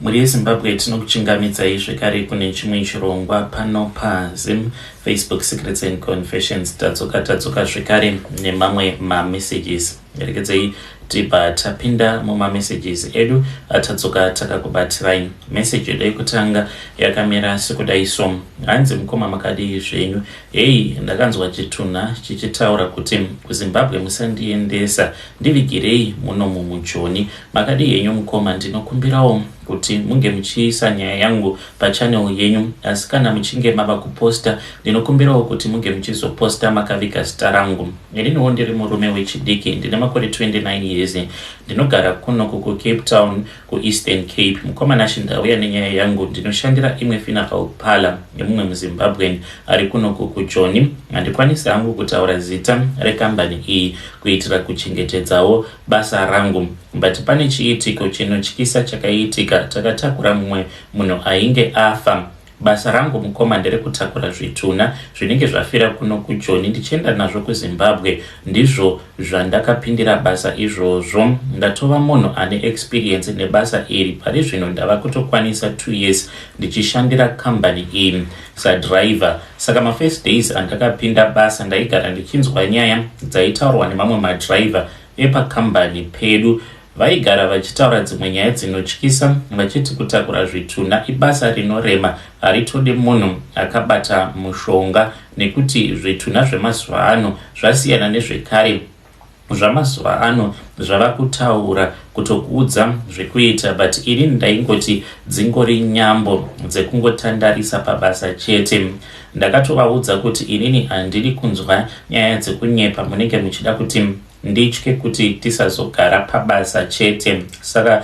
Mhuri yeZimbabwe, tinokuchingamidzai zvekare kune chimwe chirongwa pano paZim Facebook Secrets and Confessions. Tadzoka, tadzoka zvekare nemamwe mamessages. Rekedzei tibva tapinda mumamessages edu atadzoka takakubatirai. Message yedu yekutanga yakamira sekudai so: hanzi, "Mukoma, makadii zvenyu? Hei, ndakanzwa chitunha chichitaura kuti kuZimbabwe musandiendesa, ndivigirei muno mumuJoni. Makadii henyu mukoma? Ndinokumbirawo kuti munge muchiisa nyaya yangu pachannel yenyu, asi kana muchinge mava kuposta, ndinokumbirawo kuti munge muchizoposta makaviga zita rangu. Ininiwo ndiri murume wechidiki, ndine makore 29 years, ndinogara kunoku kuCape Town, kuEastern Cape. Mukoma Nashe, ndauya nenyaya yangu. Ndinoshandira imwe funeral parlor yemumwe muZimbabwean ari kunoku kuJoni. Handikwanisi hangu kutaura zita rekambani iyi kuitira kuchengetedzawo basa rangu, but pane chiitiko chinotyisa chakaitika. Takatakura mumwe munhu ainge afa. Basa rangu, mukoma, nderekutakura zvitunha zvinenge zvafira kuno kuJoni ndichienda nazvo kuZimbabwe. Ndizvo zvandakapindira basa izvozvo. Ndatova munhu ane experience nebasa iri. Pari zvino ndava kutokwanisa 2 years ndichishandira kambani iyi sadriver. Saka mafirst days andakapinda basa, ndaigara ndichinzwa nyaya dzaitaurwa nemamwe madriver epakambani pedu. Vaigara vachitaura dzimwe nyaya dzinotyisa, vachiti kutakura zvitunha ibasa rinorema, haritodi munhu akabata mushonga, nekuti zvitunha zvemazuva ano zvasiyana nezvekare. Zvamazuva ano zvava kutaura, kutokuudza zvekuita. But ini ndaingoti dzingori nyambo dzekungotandarisa pabasa chete. Ndakatovaudza kuti inini handidi kunzwa nyaya dzekunyepa, munenge muchida kuti nditye kuti tisazogara pabasa chete. Saka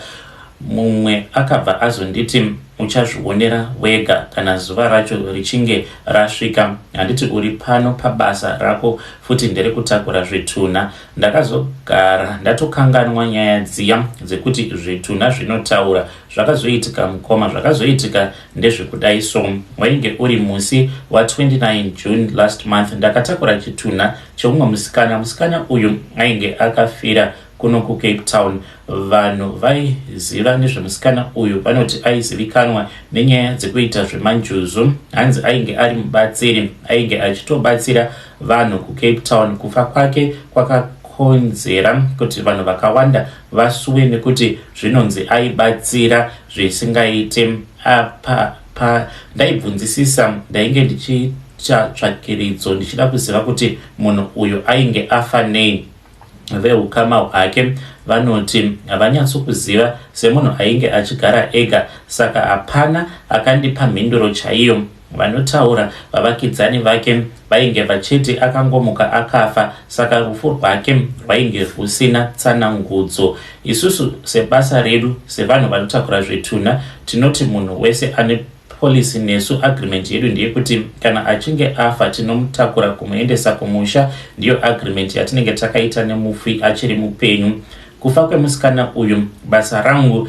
mumwe akabva azonditi, 'Uchazvionera wega kana zuva racho richinge rasvika. Handiti uri pano pabasa rako futi nderekutakura zvitunha?' Ndakazogara ndatokanganwa nyaya dziya dzekuti zvitunha zvinotaura. Zvakazoitika, mukoma, zvakazoitika ndezvekudai so: wainge uri musi wa29 June last month. Ndakatakura chitunha cheumwe musikana. Musikana uyu ainge akafira kuno kuCape Town. Vanhu vaiziva nezvemusikana uyu vanoti aizivikanwa nenyaya dzekuita zvemanjuzu. Hanzi ainge ari mubatsiri, ainge achitobatsira vanhu kuCape Town. Kufa kwake kwakakonzera kuti vanhu vakawanda vasuwe, nekuti zvinonzi aibatsira zvisingaite. Apa pandaibvunzisisa, ndainge ndichiita tsvakiridzo ndichida kuziva kuti munhu uyu ainge afa nei. Veukama hwake vanoti havanyatsokuziva, semunhu ainge achigara ega, saka hapana akandipa mhinduro chaiyo. Vanotaura vavakidzani vake vainge vachiti akangomuka akafa, saka rufu rwake rwainge rwusina tsanangudzo. Isusu sebasa redu sevanhu vanotakura zvitunha, tinoti munhu wese ane policy nesu, agreement yedu ndeyekuti kana achinge afa, tinomutakura kumuendesa kumusha. Ndiyo agreement yatinenge takaita nemufi achiri mupenyu. Kufa kwemusikana uyu, basa rangu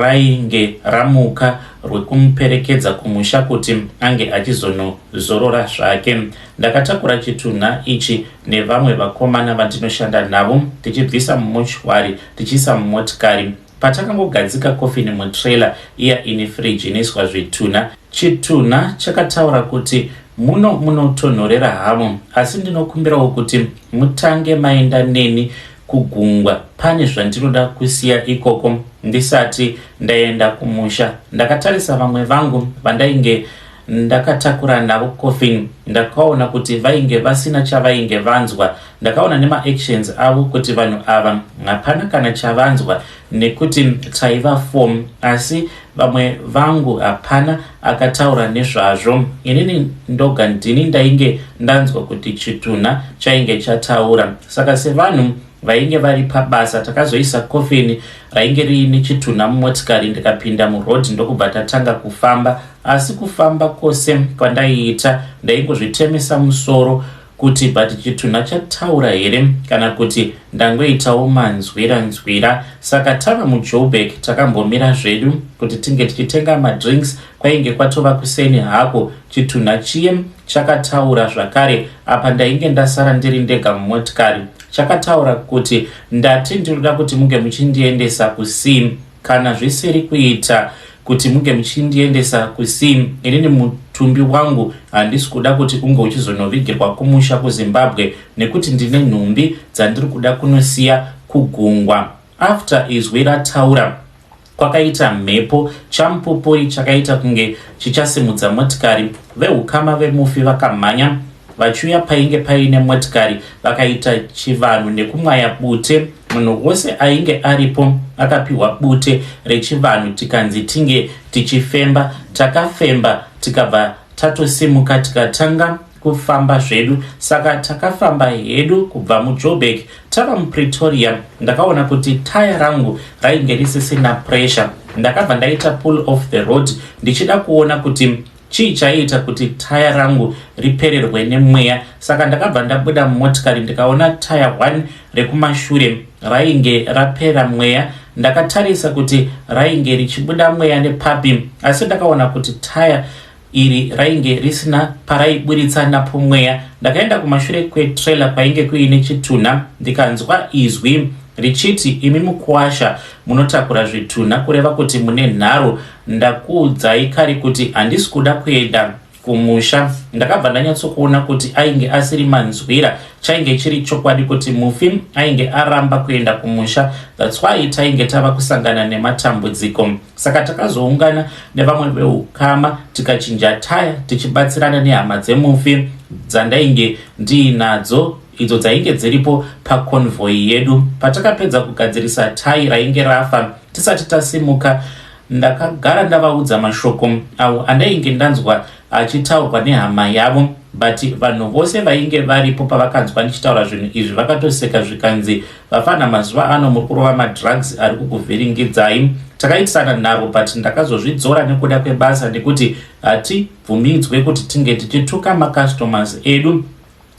rainge ramuka rwekumuperekedza kumusha kuti ange achizonozorora zvake. Ndakatakura chitunha ichi nevamwe vakomana vandinoshanda navo, tichibvisa mumochwari tichiisa mumotikari. Patakangogadzika kofini mutrailer iya ine firiji inoiswa zvitunha, chitunha chakataura kuti, 'Muno munotonhorera havo, asi ndinokumbirawo kuti mutange maenda neni kugungwa. Pane zvandinoda kusiya ikoko ndisati ndaenda kumusha.' Ndakatarisa vamwe vangu vandainge ndakatakura navo coffin, ndakaona kuti vainge vasina chavainge vanzwa. Ndakaona nemaactions avo kuti vanhu ava hapana kana chavanzwa, nekuti taiva four, asi vamwe vangu hapana akataura nezvazvo. Inini ndoga ndini ndainge ndanzwa kuti chitunha chainge chataura. Saka sevanhu vainge vari pabasa, takazoisa kofini rainge riine chitunha mumotikari, ndikapinda murodhi, ndokubva tatanga kufamba. Asi kufamba kwose kwandaiita, ndaingozvitemesa musoro kuti, but chitunha chataura here kana kuti ndangoitawo manzwira nzwira? Saka tava muJoburg, takambomira zvedu kuti tinge tichitenga madrinks. Kwainge kwatova kuseni hako. Chitunha chiye chakataura zvakare. Apa ndainge ndasara ndiri ndega mumotikari. Chakataura kuti, 'Ndati ndinoda kuti munge muchindiendesa kusea. Kana zvisiri kuita kuti munge muchindiendesa kusea, inini mutumbi wangu handisi kuda kuti unge uchizonovigirwa kumusha kuZimbabwe nekuti ndine nhumbi dzandiri kuda kunosiya kugungwa. After izwi rataura, kwakaita mhepo, chamupupuri chakaita kunge chichasimudza motikari. Vehukama vemufi vakamhanya vachiuya painge paine motikari, vakaita chivanhu nekumwaya bute. Munhu wose ainge aripo akapiwa bute rechivanhu, tikanzi tinge tichifemba. Takafemba, tikabva tatosimuka, tikatanga kufamba zvedu. Saka takafamba hedu kubva muJoburg. Tava muPretoria, ndakaona kuti taya rangu rainge risisina pressure. Ndakabva ndaita pull off the road ndichida kuona kuti chii chaiita kuti taya rangu ripererwe nemweya. Saka ndakabva ndabuda mumotikari, ndikaona taya 1 rekumashure rainge rapera mweya. Ndakatarisa kuti rainge richibuda mweya nepapi, asi ndakaona kuti taya iri rainge risina paraiburitsa napo mweya. Ndakaenda kumashure kwetrailer kwainge kuine chitunha, ndikanzwa izwi richiti, "Imi mukuwasha munotakura zvitunha, kureva kuti mune nharo. Ndakuudzai kare kuti handisi kuda kuenda kumusha." Ndakabva ndanyatsokuona kuti ainge asiri manzwira, chainge chiri chokwadi kuti mufi ainge aramba kuenda kumusha. That's why tainge tava kusangana nematambudziko. Saka takazoungana nevamwe veukama, tikachinja taya tichibatsirana nehama dzemufi dzandainge ndiinadzo, idzo dzainge dziripo paconvoy yedu. Patakapedza kugadzirisa tai rainge rafa, tisati tasimuka, ndakagara ndavaudza mashoko avo andainge ndanzwa achitaurwa nehama yavo. But vanhu vose vainge varipo pavakanzwa ndichitaura zvinhu izvi, vakatoseka, zvikanzi, "Vafana, mazuva ano muri kurova madrugs ari kukuvhiringidzai." Takaitisana nharo, but ndakazozvidzora nekuda kwebasa, nekuti hatibvumidzwe kuti tinge tichituka macustomers edu.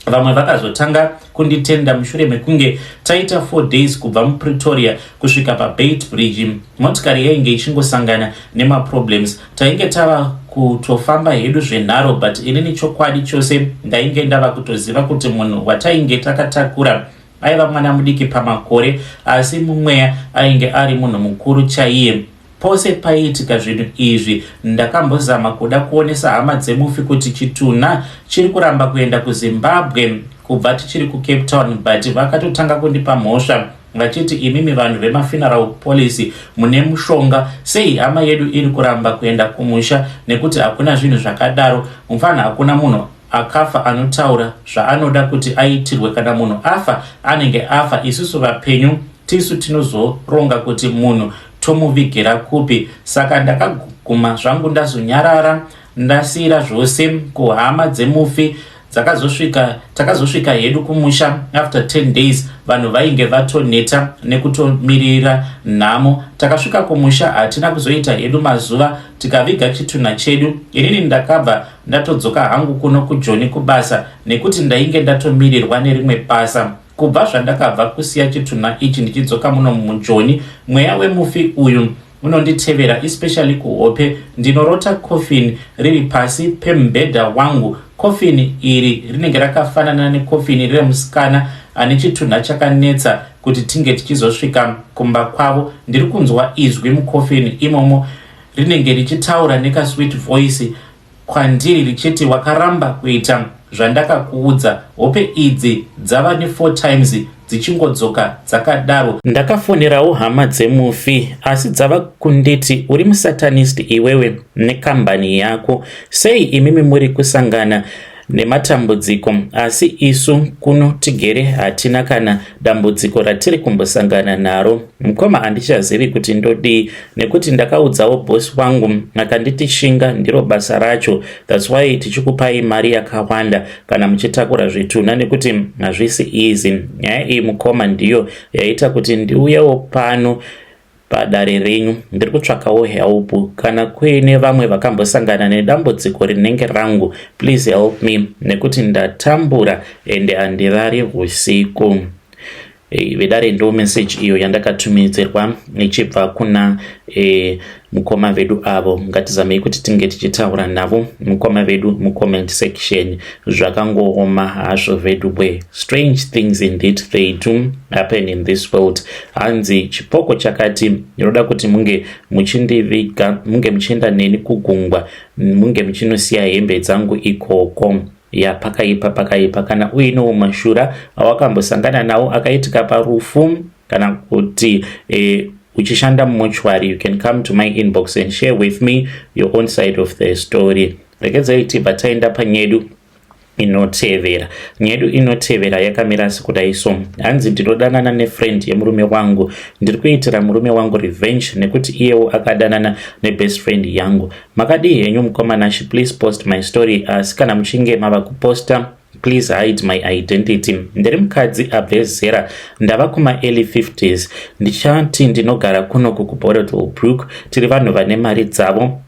Vamwe vakazotanga kunditenda mushure mekunge taita 4 days kubva muPretoria kusvika paBeitbridge. Motikari yainge ichingosangana nemaproblems. Tainge tava kutofamba hedu zvenharo, but inini chokwadi chose ndainge ndava kutoziva kuti munhu watainge takatakura aiva mwana mudiki pamakore, asi mumweya ainge ari munhu mukuru chaiye. Pose paiitika zvinhu izvi, ndakambozama kuda kuonesa hama dzemufi kuti chitunha chiri kuramba kuenda kuZimbabwe kubva tichiri kuCape Town, but vakatotanga kundipa mhosva vachiti, "Imimi vanhu vemafuneral policy mune mushonga. Sei hama yedu iri kuramba kuenda kumusha? Nekuti hakuna zvinhu zvakadaro mufana, hakuna munhu akafa anotaura zvaanoda kuti aitirwe. Kana munhu afa, anenge afa. Isusu vapenyu tisu tinozoronga kuti munhu tomuvigira kupi." Saka ndakaguma zvangu ndazonyarara, ndasiyira zvose kuhama dzemufi. Dzakazosvika, takazosvika hedu kumusha after 10 days. Vanhu vainge vatoneta nekutomirira nhamo. Takasvika kumusha, hatina kuzoita hedu mazuva, tikaviga chitunha chedu. Inini ndakabva ndatodzoka hangu kuno kuJoni kubasa, nekuti ndainge ndatomirirwa nerimwe basa. Kubva zvandakabva kusiya chitunha ichi ndichidzoka muno muJoni, mweya wemufi uyu unonditevera, especially kuhope. Ndinorota coffin riri pasi pemubhedha wangu. Coffin iri rinenge rakafanana necoffin remusikana ane chitunha chakanetsa kuti tinge tichizosvika kumba kwavo. Ndiri kunzwa izwi mucoffin imomo, rinenge richitaura nekasweet voice kwandiri richiti, "Wakaramba kuita zvandakakuudza." Hope idzi dzava ne4 times dzichingodzoka dzakadaro. Ndakafonerawo hama dzemufi, asi dzava kunditi, "Uri musatanist iwewe nekambani yako. Sei imimi muri kusangana nematambudziko, asi isu kuno tigere hatina kana dambudziko ratiri kumbosangana naro?" Mukoma, handichazivi kuti ndodii, nekuti ndakaudzawo bosi wangu, akanditi, "Shinga, ndiro basa racho. That's why tichikupai mari yakawanda kana muchitakura zvitunha, nekuti hazvisi easy." Nyaya iyi, mukoma, ndiyo yaita kuti ndiuyewo pano padare renyu. Ndiri kutsvakawo help. Kana kuine vamwe vakambosangana nedambudziko rinenge rangu, please help me, nekuti ndatambura ende handirari usiku. Vedare, ndo message iyo yandakatumidzirwa ichibva kuna mukoma vedu avo. Ngatizamei kuti tinge tichitaura navo mukoma vedu mucomment section. Zvakangooma hazvo vedu we. Strange things indeed, they do happen in this world. Hanzi chipoko chakati, "Ndinoda kuti munge muchindiviga, munge muchienda neni kugungwa, munge muchinosiya hembe dzangu ikoko." Ya, pakaipa, pakaipa. Kana uinewo mashura awakambosangana nawo akaitika parufu kana kuti uchishanda mumochwari, you can come to my inbox and share with me your own side of the story. Regedzai tibva taenda panyedu inotevera. Nyedu inotevera yakamira sekudai so. Hanzi, "Ndinodanana nefriend yemurume wangu. Ndiri kuitira murume wangu revenge nekuti iyewo akadanana nebest friend yangu. Makadii henyu mukoma Nashi? Please post my story, asi kana muchinge mava kuposta, please hide my identity. Ndiri mukadzi abve zera, ndava kumaearly 50s. Ndichati ndinogara kunoku kuBorrowdale Brooke. Tiri vanhu vane mari dzavo.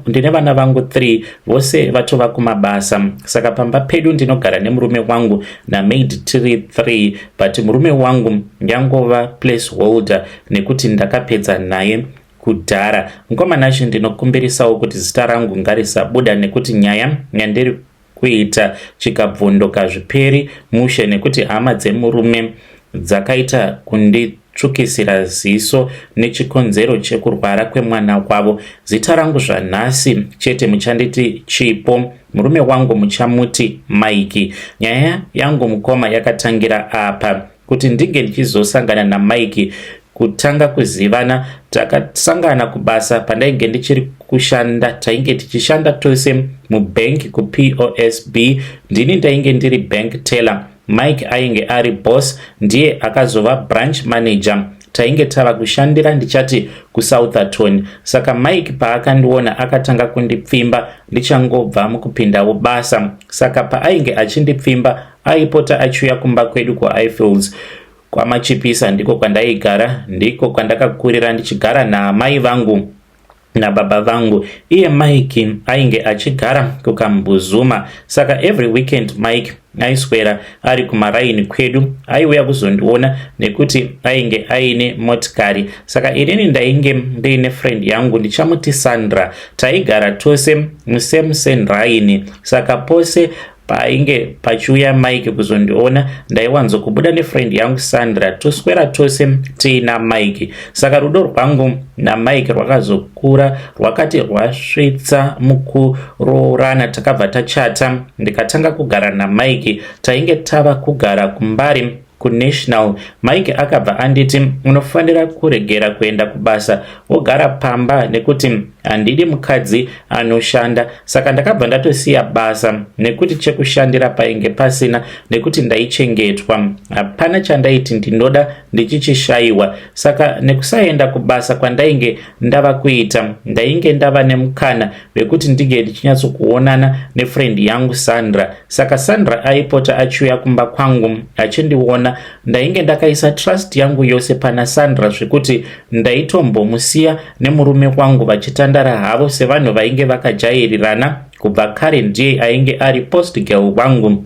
Ndine vana vangu 3, vose vatova kumabasa. Saka pamba pedu ndinogara nemurume wangu namaid, tiri 3, but murume wangu yangova place holder nekuti ndakapedza naye kudhara. Mukoma Nashi, ndinokumbirisawo kuti zita rangu ngarisabuda nekuti nyaya yandiri kuita chikabvunduka zviperi mushe, nekuti hama dzemurume dzakaita kunditsvukisira ziso nechikonzero chekurwara kwemwana wavo. Zita rangu zvanhasi chete muchanditi Chipo, murume wangu muchamuti Mike. Nyaya yangu mukoma yakatangira apa kuti ndinge ndichizosangana naMike. Kutanga kuzivana, takasangana kubasa pandainge ndichiri kushanda. Tainge tichishanda tose mubhenki kuPOSB. Ndini ndainge ndiri bank teller, Mike ainge ari boss, ndiye akazova branch manager. Tainge tava kushandira, ndichati kuSoutherton. Saka Mike paakandiona akatanga kundipfimba ndichangobva mukupindawo basa. Saka paainge achindipfimba aipota achiuya kumba kwedu kuIfields kwaMachipisa. Ndiko kwandaigara, ndiko kwandakakurira ndichigara naamai vangu nababa vangu. Iye Mike ainge achigara kuKambuzuma. Saka every weekend Mike aiswera ari kumaraini kwedu. Aiuya kuzondiona nekuti ainge aine motikari. Saka inini ndainge ndiine friend yangu, ndichamuti Sandra. Taigara tose musame senraini. Saka pose painge pachiuya Mike kuzondiona, ndaiwanzokubuda nefriend yangu Sandra, toswera tose tiina Mike. Saka rudo rwangu naMike rwakazokura, rwakati rwasvitsa mukuroorana. Takabva tachata, ndikatanga kugara naMike. Tainge tava kugara kuMbare kuNational. Mike akabva anditi, 'Unofanira kuregera kuenda kubasa wogara pamba nekuti handidi mukadzi anoshanda.' Saka ndakabva ndatosiya basa nekuti chekushandira painge pasina, nekuti ndaichengetwa, hapana chandaiti ndinoda ndichichishayiwa. Saka nekusaenda kubasa kwandainge ndava kuita, ndainge ndava nemukana wekuti ndinge ndichinyatsokuonana nefriend yangu Sandra. Saka Sandra aipota achiuya kumba kwangu achindiona. Ndainge ndakaisa trust yangu yose pana Sandra zvekuti ndaitombomusiya nemurume wangu vachitandara havo sevanhu vainge vakajairirana kubva kare. Ndiye ainge ari post girl wangu,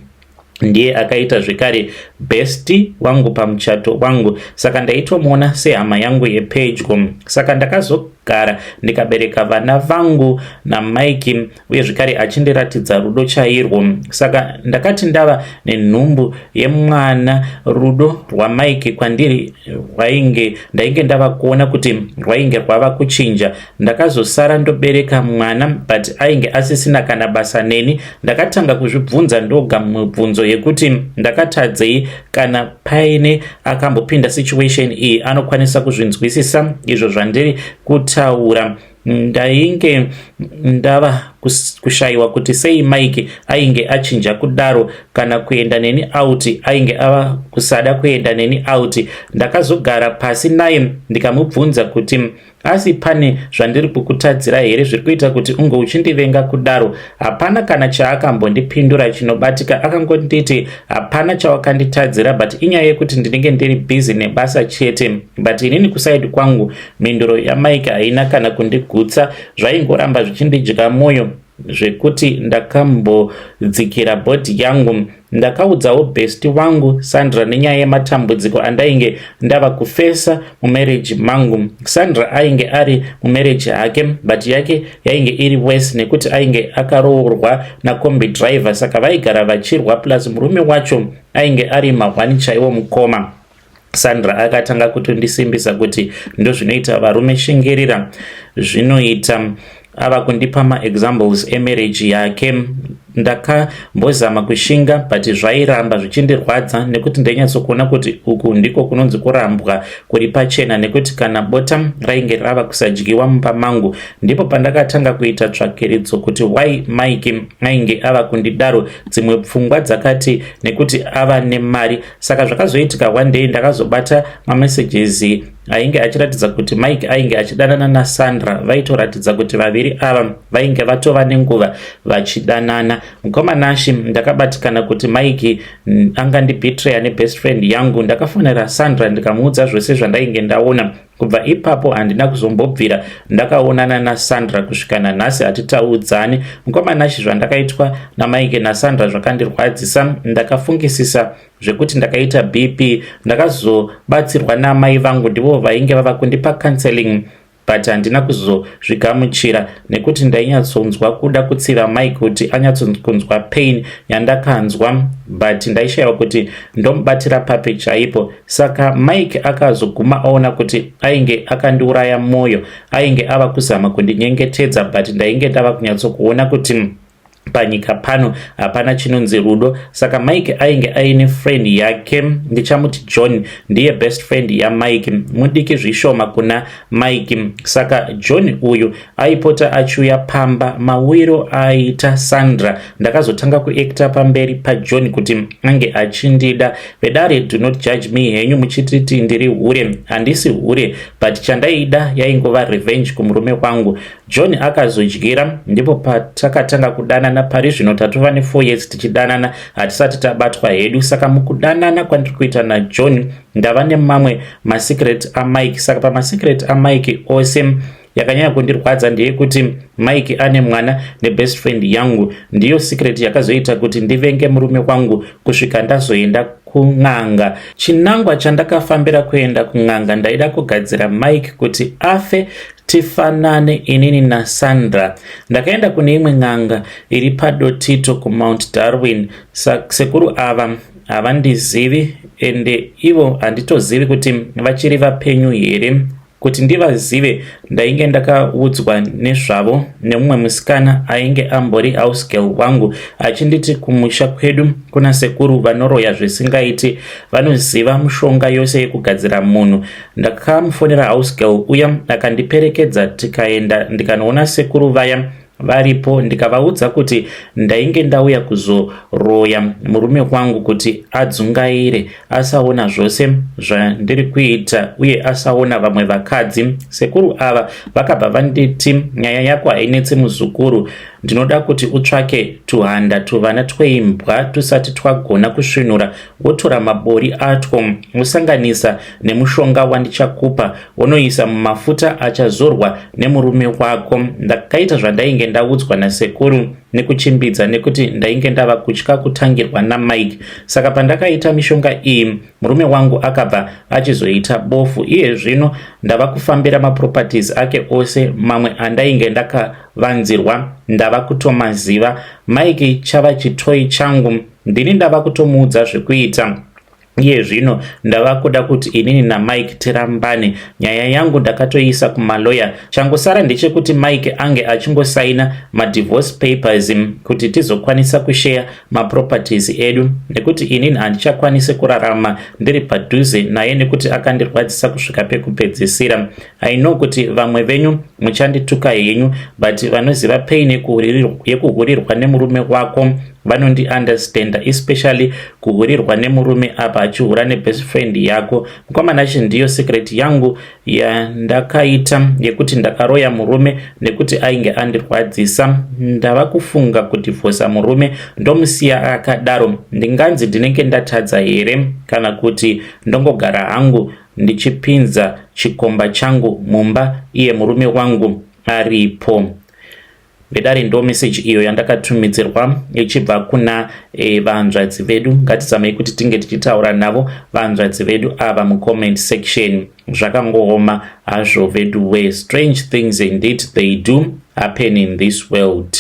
ndiye akaita zvekare best wangu pamuchato wangu, saka ndaitomuona sehama yangu yepedyo. Saka ndakazogara ndikabereka vana vangu naMike, uye zvekare achindiratidza rudo chairwo. Saka ndakati ndava nenhumbu yemwana, rudo rwaMike kwandiri rwainge, ndainge ndava kuona kuti rwainge rwava kuchinja. Ndakazosara ndobereka mwana, but ainge asisina kana basa neni. Ndakatanga kuzvibvunza ndoga mubvunzo yekuti ndakatadzei. Kana paine akambopinda situation iyi anokwanisa kuzvinzwisisa izvo zvandiri kutaura. Ndainge ndava kushayiwa kuti sei Mike ainge achinja kudaro. Kana kuenda neni out, ainge ava kusada kuenda neni out. Ndakazogara pasi naye ndikamubvunza kuti, 'Asi pane zvandiri kukutadzira here zviri kuita kuti unge uchindivenga kudaro?' Hapana kana chaakambondipindura chinobatika. Akangonditi, 'Hapana chawakanditadzira, but inyaya yekuti ndinenge ndiri busy nebasa chete.' But inini kuside kwangu mhinduro yaMike haina kana kundigutsa. Zvaingoramba zvichindidya mwoyo. Zvekuti ndakambodzikira body yangu. Ndakaudzawo bestie wangu Sandra nenyaya yematambudziko andainge ndava kufesa mumarriage mangu. Sandra ainge ari mumarriage hake, but yake yainge iri worse nekuti ainge akaroorwa nakombi driver, saka vaigara vachirwa, plus murume wacho ainge ari mahwani chaiwo. Mukoma, Sandra akatanga kutondisimbisa kuti ndozvinoita varume, shingirira, zvinoita. Ava kundipa maexamples emarriage yake. Ndakambozama kushinga, but zvairamba zvichindirwadza nekuti ndainyatsokuona kuti uku ndiko kunonzi kurambwa kuri pachena, nekuti kana bota rainge rava kusadyiwa mumba mangu. Ndipo pandakatanga kuita tsvakiridzo kuti why Mike ainge ava kundidaro. Dzimwe pfungwa dzakati nekuti ava nemari. Saka zvakazoitika, one day ndakazobata mamessages ainge achiratidza kuti Mike ainge achidanana naSandra. Vaitoratidza kuti vaviri ava vainge vatova nenguva vachidanana. Mukoma Nashi, ndakabatikana kuti Mike angandibetreya nebest friend yangu. Ndakafonera Sandra ndikamuudza zvose zvandainge ndaona. Kubva ipapo handina kuzombobvira ndakaonana naSandra kusvika nanhasi, hatitaudzani. Mukoma Nashi, zvandakaitwa naMike naSandra zvakandirwadzisa. Ndakafungisisa zvekuti ndakaita BP. Ndakazobatsirwa namai vangu, ndivo vainge vava kundipa counseling, but handina kuzozvigamuchira nekuti ndainyatsonzwa kuda kutsiva Mike kuti anyatsokunzwa pain yandakanzwa, but ndaishayiwa kuti ndomubatira papi chaipo. Saka Mike akazoguma aona kuti ainge akandiuraya mwoyo. Ainge ava kuzama kundinyengetedza, but ndainge ndava kunyatsokuona kuti panyika pano hapana chinonzi rudo. Saka Mike ainge aine friend yake, ndichamuti John, ndiye best friend yaMike, mudiki zvishoma kuna Mike. Saka John uyu aipota achiuya pamba. Mawiro aita Sandra, ndakazotanga kuacta pamberi paJohn kuti ange achindida. Vedare, do not judge me henyu muchititi ndiri hure. Handisi hure, but chandaida yaingova revenge kumurume wangu. John akazodyira, ndipo patakatanga kudanana. Pari zvino tatova ne4 years tichidanana, hatisati tabatwa hedu. Saka mukudanana kwandiri kuita naJohn, ndava nemamwe masecret aMike. Saka pamasecret aMike ose, yakanyanya kundirwadza ndeyekuti Mike ane mwana nebest friend yangu. Ndiyo secret yakazoita kuti ndivenge murume wangu kusvika ndazoenda kun'anga. Chinangwa chandakafambira kuenda kun'anga, ndaida kugadzira Mike kuti afe, tifanane inini naSandra. Ndakaenda kune imwe n'anga iri paDotito kuMount Darwin. Sekuru ava havandizivi, ende ivo handitozivi kuti vachiri vapenyu here. Kuti ndivazive, ndainge ndakaudzwa nezvavo nemumwe musikana ainge ambori housegirl wangu, achinditi kumusha kwedu kuna sekuru vanoroya zvisingaiti, vanoziva mushonga yose yekugadzira munhu. Ndakamufonera housegirl uya, akandiperekedza, tikaenda ndikanoona sekuru vaya varipo, ndikavaudza kuti ndainge ndauya kuzoroya murume wangu kuti adzungaire, asaona zvose zvandiri kuita uye asaona vamwe vakadzi. Sekuru ava vakabva vanditi, "Nyaya yako hainetsi, muzukuru. Ndinoda kuti utsvake tuhanda tuvana tweimbwa tusati twagona kusvinura, wotora mabori atwo, wosanganisa nemushonga wandichakupa, wonoisa mumafuta achazorwa nemurume wako." Ndakaita zvandainge ndaudzwa nasekuru nekuchimbidza nekuti ndainge ndava kutya kutangirwa naMike. Saka pandakaita mishonga iyi, murume wangu akabva achizoita bofu. Iye zvino ndava kufambira maproperties ake ose. Mamwe andainge ndakavanzirwa ndava kutomaziva. Mike chava chitoy changu, ndini ndava kutomuudza zvekuita. Iye zvino ndava kuda kuti inini naMike tirambane. Nyaya yangu ndakatoisa kumaloya. Changosara ndechekuti Mike ange achingosaina madivorce papers kuti tizokwanisa kusheya maproperties edu, nekuti inini handichakwanisi kurarama ndiri padhuze naye nekuti akandirwadzisa kusvika pekupedzisira. I know kuti vamwe venyu muchandituka henyu, but vanoziva pain yekuhurirwa nemurume wako vanondiunderstanda, especially kuhurirwa nemurume apa achihura nebest friend yako. Mukoma Nashi, ndiyo secret yangu yandakaita yekuti ndakaroya murume nekuti ainge andirwadzisa. Ndava kufunga kudhivhosa murume, ndomusiya akadaro. Ndinganzi ndinenge ndatadza here, kana kuti ndongogara hangu ndichipinza chikomba changu mumba iye murume wangu aripo? Vedare, ndo message iyo yandakatumidzirwa ichibva kuna vanzvadzi vedu. Ngatizamei kuti tinge tichitaura navo vanzvadzi vedu ava mucomment section. Zvakangooma hazvo vedu we. Strange things indeed, they do happen in this world.